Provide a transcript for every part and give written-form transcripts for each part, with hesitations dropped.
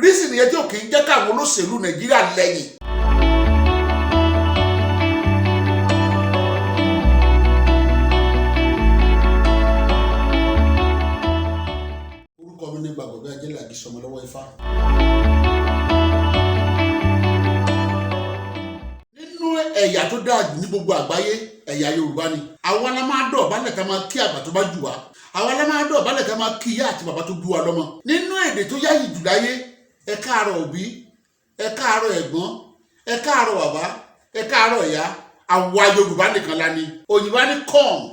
Reason nìyẹn tí ò kì í jẹ́ káwọn olóṣèlú Nàìjíríà lẹ́yìn. Orúkọ mi ní Gbàgbọ́ bí Ajẹ́lẹ̀ Àgísọmọ lọ́wọ́ Ifá. Nínú ẹ̀yà tó dáa jù ní gbogbo àgbáyé, ẹ̀yà Yorùbá ni. Àwa la máa dọ̀bálẹ̀ ká máa kí àgbà tó bá jù wá. Àwa la máa dọ̀bálẹ̀ ká máa kí ìyá àti bàbá tó bí wa lọ́mọ. Nínú èdè tó yáyì jù láyé, ẹ káàárọ̀ òbí, ẹ káàárọ̀ ẹ̀gbọ́n, ẹ káàárọ̀ bàbá, ẹ káàárọ̀ ìyá, àwa Yorùbá nìkan la ni. Òyìnbó á ní come,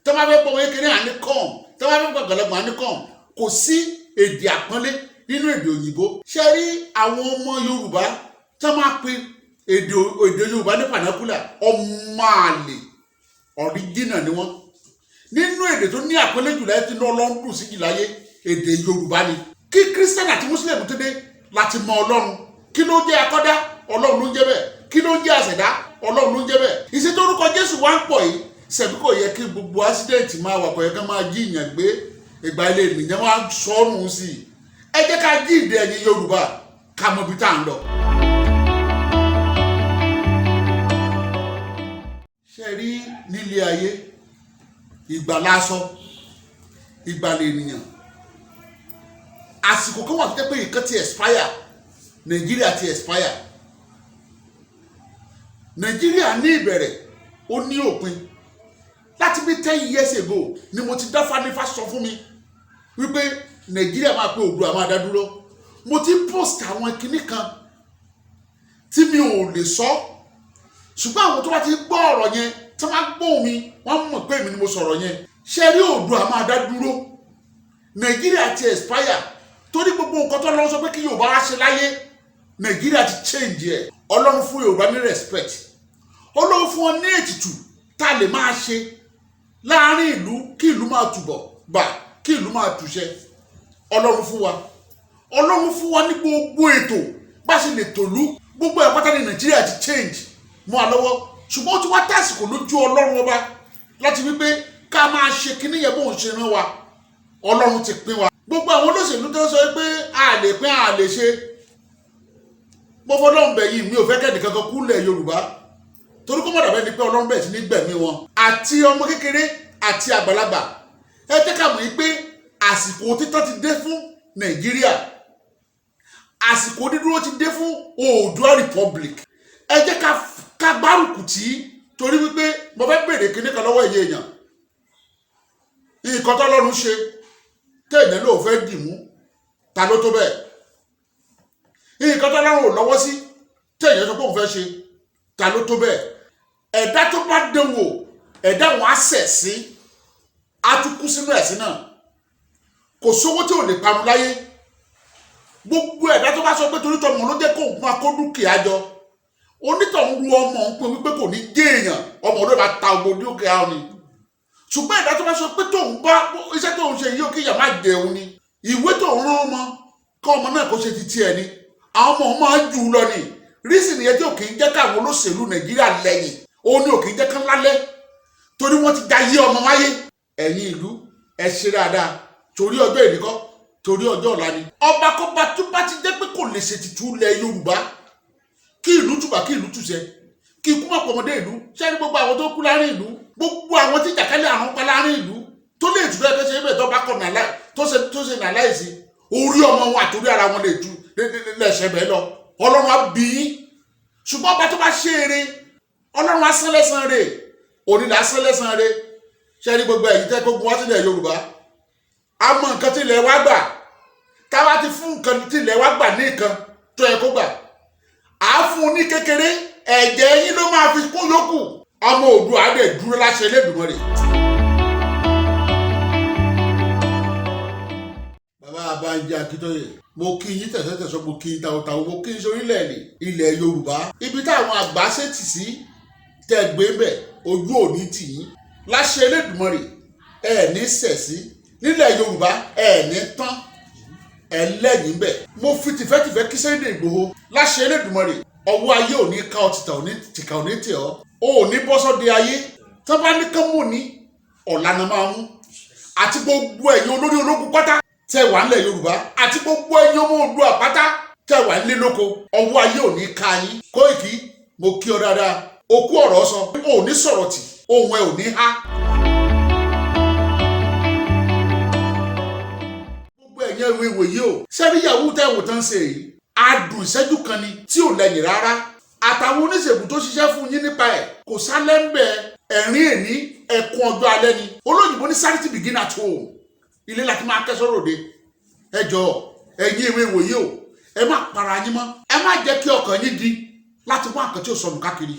tó bá fẹ́ pọ̀ wọ́n kékeré à ní come, tó bá fẹ́ pọ̀ gbọ̀lọ́gbọ̀n à ní come. Kò sí èdè àpọ́nlé nínú èdè òyìnbó. Ṣe rí àwọn ọmọ Yorùbá tó máa pe èdè Yorùbá ní vernacular, ọmọ àlè ọ̀ríjìnà ni wọ́n. Nínú èdè tó ní àpọ́nlé jù láyé tí ní Ọlọ́run dùn sí jù láyé, èdè Yorùbá ni. Kí Kírísítẹ́nì àti Mùsùlùmí tó dé láti mọ Ọlọ́run. Kí ló jẹ́ akọ́dá? Ọlọ́run ló ń jẹ́ bẹ́ẹ̀. Kí ló jẹ́ àṣẹ̀dá? Ọlọ́run ló ń jẹ́ bẹ́ẹ̀. Ìṣe tó orúkọ Jésù wá ń pọ̀ yìí, sẹ̀bí kò yẹ kí gbogbo accident máa wà, kò yẹ ká máa jí ìyàn gbé. Ìgbà ilé ènìyàn wá sọnù sí i. Ẹ jẹ́ ká jí ìdè ẹ̀yin Yorùbá, ká mọ ibi tá à ń lọ. Ṣe rí nílé ayé, ìgbà lásọ, ìgbà lè ènìyàn. Àsìkò kan wà tó jẹ́ pé nǹkan ti expire. Nàìjíríà ti expire. Nàìjíríà ní ìbẹ̀rẹ̀, ó ní òpin. Láti bí 10 years ago ni mo ti dáfá nífà sọ fún mi wípé Nàìjíríà máa pé, Oòduà máa dá dúró. Mo ti post àwọn kinní kan tí mi ò lè sọ, ṣùgbọ́n àwọn tó bá ti gbọ́ ọ̀rọ̀ yẹn, tí wọ́n bá gbóhùn mi, wọ́n mọ̀ pé èmi ni mo sọ̀rọ̀ yẹn. Ṣé rí, Oòduà máa dá dúró. Nàìjíríà ti expire, torí gbogbo nǹkan tó lọ́wọ́ sọ pé kí Yorùbá wá ṣe láyé, Nàìjíríà ti change ẹ̀. Ọlọ́run fún Yorùbá ní respect, Ọlọ́run fún wọn ní ètùtù tá a lè máa ṣe láàárín ìlú, kí ìlú máa túbọ̀ gbà, kí ìlú máa túṣẹ. Ọlọ́run fún wa, Ọlọ́run fún wa ní gbogbo ètò bá ṣe lè tòlú. Gbogbo ẹ̀ pátá ní Nàìjíríà ti change mọ́ wa lọ́wọ́, ṣùgbọ́n ó ti wá tásìkò lójú Ọlọ́run Ọba láti wípé ká máa ṣe kíní yẹn bóun ṣe rán wa. Ọlọ́run ti pín wa. Gbogbo àwọn olóṣèlú tó ń sọ pé a lè pín, a lè ṣe, mo fọlọ́run bẹ̀ yìí, mi ò fẹ́ kẹ́ni kankan kú lẹ̀ Yorùbá, torí kó má dàbẹ́ ni pé Ọlọ́run bẹ̀ sí ní gbẹ̀mí wọn, àti ọmọ kékeré àti àgbàlagbà. Ẹ jẹ́ ká mọ̀ yín pé àsìkò títọ́ ti dé fún Nàìjíríà, àsìkò dídúró ti dé fún Oòduà Republic. Ẹ jẹ́ ká gbárùkù tí, torí wípé mo fẹ́ bèrè kinní kan lọ́wọ́ ẹ̀yẹ èèyàn: nǹkan tọ́lọ́run ṣe téèyàn lóò fẹ́ dì mú, ta ló tó bẹ́ẹ̀? Nǹkan tọ́lọ́run ò lọ́wọ́ sí téèyàn sọ pé òun fẹ́ ṣe, ta ló tó bẹ́ẹ̀? Ẹ̀dá tó bá dánwò, ẹ̀dá wọn á sẹ̀ sí, á tún kú sínú ẹ̀sìn náà. Kò sówó tí ò lè parun láyé. Gbogbo ẹ̀dá tó bá sọ pé torí tọmọ ló jẹ́ kó máa kó dúkìá jọ, onítọ̀hún ru ọmọ òun pé wípé kò ní jẹ́ èèyàn, ọmọ ló bá ta gbogbo dúkìá ni. Ṣùgbọ́n ẹ̀dá tó bá sọ pé tóun bá iṣẹ́ tóun ṣe yìí ó kíyà má jẹun ni, ìwé tóun rán ọmọ kọ́, ọmọ náà kó ṣe ti tiẹ̀ ni, àwọn ọmọ òun máa ń jù ú lọ ni. Reason yẹn tí ò kì í jẹ́ káwọn olóṣèlú Nàìjíríà lẹ́yìn, òun ni ò kì í jẹ́ kán lálẹ́, torí wọ́n ti da yé ọmọ wáyé. Ẹ̀yin ìlú, ẹ ṣe dáadáa, torí ọjọ́ ìníkọ́, torí ọjọ́ ọ̀la ni. Ọba kọba tó bá ti jẹ́ pé kò lè ṣètìtú ilẹ̀ Yorùbá, kí ìlú tùbà, kí ìlú tùṣẹ, kí ikú má pọmọdé ìlú. Ṣé ní gbogbo àwọn tó kú láàrin ìlú, gbogbo àwọn tí ìjàkálẹ̀ àrùn pa láàrin ìlú, tó lè tù bẹ́ẹ̀ tó ṣe bẹ́ẹ̀, tó bá kọ̀ nàlá tó ṣe nàlá ìsìn orí ọmọ wọn àtòrí ara wọn lè tu lẹ́sẹ̀ bẹ́ẹ̀ lọ, Ọlọ́run á bí yín. Ṣùgbọ́n ọba tó bá ṣe eré, Ọlọ́run á san lẹ́san rẹ̀, òní là á san lẹ́san rẹ̀. Ṣé ní gbogbo ẹ̀yin tẹ́ kógun wá sílẹ̀ Yorùbá, a mọ nǹkan tí ilẹ̀ wa gbà. Tá a bá ti fún nǹkan tí ilẹ̀ wa gbà ní nǹkan tó yẹ kó gbà, à á fún un ní kékeré, ẹ̀jẹ̀ yín ló máa fi kún yòókù. Ọmọ Oòduà á dẹ̀ dúró láṣẹ Elédùmarè. Bàbá Bánjí Akíntóyè, mo kí yín tẹ̀sẹ̀tẹ̀sọ, mo kí yín tàwọ̀tàwọ̀, mo kí yín sórílẹ̀ èdè ilẹ̀ Yorùbá, ibi táwọn àgbà ṣètì sí tẹ́ gbé bẹ̀, ojú òní tì yín láṣẹ Elédùmarè. Ẹ̀ ní sẹ̀sí nílẹ̀ Yorùbá, ẹ̀ ní tán ẹlẹ́yìn bẹ̀. Mo fi tìfẹ́tìfẹ́ kí Sunday Ìgbòho láṣẹ Elédùmarè. Ọwọ́ ayé ò ní ká ọ, tìta ò ní tìkà ò ní tì ọ́, o ò ní bọ́ sọ́dẹ ayé. Tán bá ní kán mú ní ọ̀la náà máa mú, àti gbogbo ẹ̀yin olórí ológun pátá. Tẹ́ wà ńlẹ̀ Yorùbá àti gbogbo ẹ̀yin ọmọ Oòduà pátá tẹ́ wà nílé lóko, ọwọ́ ayé ò ní ká yín. Kóìkì, mo kí ọ dáadáa. Okú ọ̀rọ̀ sọ, ò ní sọ̀rọ̀ tì, ohun ẹ ò ní há. Gbogbo ẹ̀yin ìwé ìwòye o, sẹ́rí yahoo tẹ́ wò tán ṣe èyí, adùn ìṣẹ́jú kan ni tí ò lẹ́yìn rárá. Àtàwọn oníṣègùn tó ṣiṣẹ́ fún yín nípa ẹ̀ kò sálẹ̀ ń bẹ. Ẹ̀rín èní, ẹ̀kún ọjọ́ alẹ́ ni. Olóyìnbó ní charity begin at home, ilé láti máa kẹ́sọ́ ròde. Ẹ jọ, ẹ̀yin ìwé ìwòye o, ẹ má para yín mọ́, ẹ má jẹ́ kí ọkàn yín di láti wá nǹkan tí ò sọnù káàkiri.